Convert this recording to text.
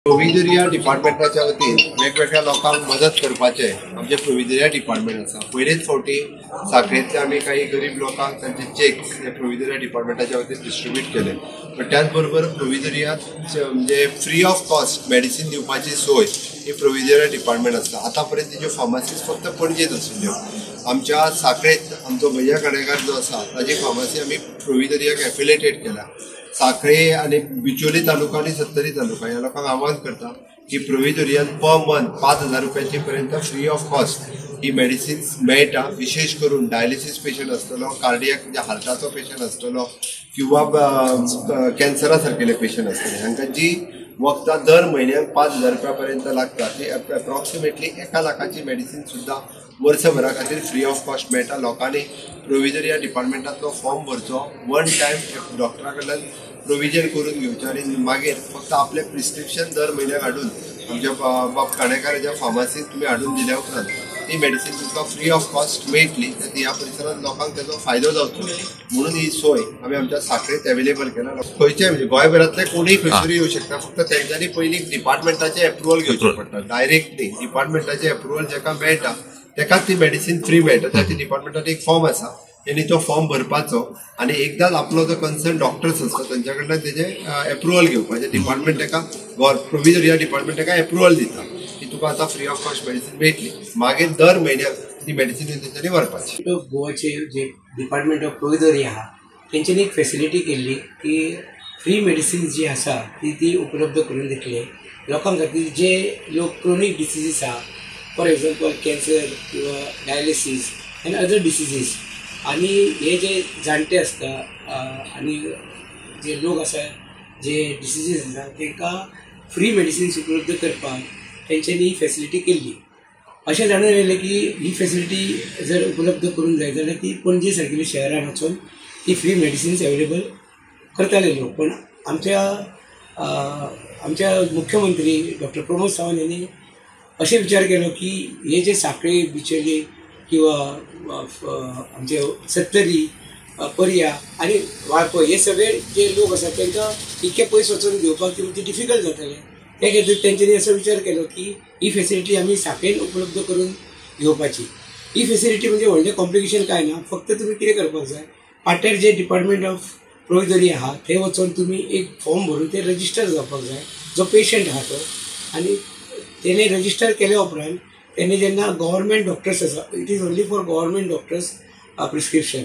प्रोविजरिया डिपार्टमेंटाच्या वतीन वेगवेगळ्या लोकांक मदत करपाचें आमचें प्रोविजरिया डिपार्टमेंट आसा. पयलेच फावटी साखळेंतल्या आमी काही गरीब लोकांक तांचे चॅक्स हे प्रोविजरिया डिपार्टमेंटाच्या वतीन डिस्ट्रिब्यूट केले. पण त्याच बरोबर प्रोविजरियात म्हणजे फ्री ऑफ कॉस्ट मेडिसीन दिवपाची सोय ही प्रोविजरिया डिपार्टमेंट आसा. आतां पर्यंत तेज्यो फार्मासीस फक्त पणजेंत आशिल्ल्यो. आमच्या साखळेंत आमचो भैया काणेकार जो आसा ताजी फार्मासी आमी प्रोविजरियाक एफिलेटेड केल्या. साखळे आनी बिचोली तालुका आनी सत्तरी तालुका ह्या लोकांक आवाहन करता की प्रोविजोरियान पर मंथ 5,000 रुपयाचे पर्यंत free of cost he medicines मेळटा. विशेष करून डायलिसीस पेशंट आसतलो, कार्डियक म्हणजे हार्टाचो पेशंट आसतलो किंवा कॅन्सरा सारकेले पेशंट आसतले, हांकां जी वखदां दर म्हयन्याक 5,000 रुपया पर्यंत लागता ती एप्रॉक्सिमेटली 1 लाखाची मेडिसीन सुद्दां वर्सभरा खातीर फ्री ऑफ कॉस्ट मेळटा. लोकांनी प्रोविजरिया डिपार्टमेंटांतलो फॉर्म भरचो, वन टायम डॉक्टरा कडल्यान प्रोविजन करून घेवचें आनी मागीर फक्त आपलें प्रिस्क्रिप्शन दर म्हयन्याक हाडून आमच्या बाब काणेकाराच्या फार्मासींत तुमी हाडून दिल्या उपरांत ती मेडिसीन तुमकां फ्री ऑफ कॉस्ट मेळटली. ह्या परिसरांत लोकांक तेजो फायदो जावचो म्हणून ही सोय आमी आमच्या साखळेंत अवेलेबल केला. खंयचे म्हणजे गोंयभरांतले कोणूय खंयसरूय येवं शकता, फक्त तेंच्यांनी पयलीं डिपार्टमेंटाचें एप्रुवल घेवचें पडटा. डायरेक्टली डिपार्टमेंटाचें एप्रुवल जेका मेळटा तेकाच ती मेडिसीन फ्री मेळटा. त्या डिपार्टमेंटात एक फॉर्म आसा, तेणी तो फॉर्म भरपाचो आनी एकदांच आपलो जो कन्सर्न डॉक्टर्स आसता तेंच्या कडल्यान तेजें एप्रुवल घेवपाचें. डिपार्टमेंट तेका प्रोविजरिया डिपार्टमेंट तेका एप्रुवल दिता की तुका आतां फ्री ऑफ कॉस्ट मेडिसीन मेळटली. मागीर दर म्हयन्याक ती मेडिसीन तेंच्यांनी व्हरपाची. गोवाचे जे डिपार्टमेंट ऑफ प्रोविजोरिया आहा तेंच्यांनी एक फेसिलिटी केल्ली की फ्री मेडिसीन जी आसा ती ती उपलब्ध करून दितले लोकां खातीर जे लोक क्रोनीक डिसिजीस आहा, फॉर एग्जाम्पल कॅन्सर किंवा डायलिसीस आनी अदर डिसिजीस. आनी हे जे जाणटे आसता आनी जे लोक आसा जे डिसिजीस आसा तांकां फ्री मेडिसिन्स उपलब्ध करपाक तेंच्यांनी ही फेसिलिटी केल्ली. अशें जाणून येयलें की ही फेसिलिटी जर उपलब्ध करूंक जाय जाल्यार ती पणजे सारकेल्या शहरान वचून ती फ्री मेडिसिन्स अवेलेबल करताले लोक. पण आमच्या आमच्या मुख्यमंत्री डॉक्टर प्रमोद सावंत यांनी अशें विचार केलो की हे जे साखळे, बिचोली किंवा आमचे सत्तरी, पर्या आनी वाळपय हे सगळे जे लोक आसात तांकां इतके पयस वचून घेवपाक ती डिफिकल्ट जातालें. त्या खातीर तेंच्यांनी असो विचार केलो की ही फेसिलिटी आमी साखळेन उपलब्ध करून घेवपाची. ही फेसिलिटी म्हणजे व्हडलें कॉम्प्लिकेशन कांय ना, फक्त तुमी कितें करपाक जाय, पाट्यार जे डिपार्टमेंट ऑफ प्रोविजरी आहा थंय वचून तुमी एक फॉर्म भरून ते रजिस्टर जावपाक जाय जो पेशंट आहा तो. आनी तेणे रजिस्टर केल्या उपरांत तेणे जेन्ना गव्हर्मेंट डॉक्टर्स आसा, it is only for government doctors prescription.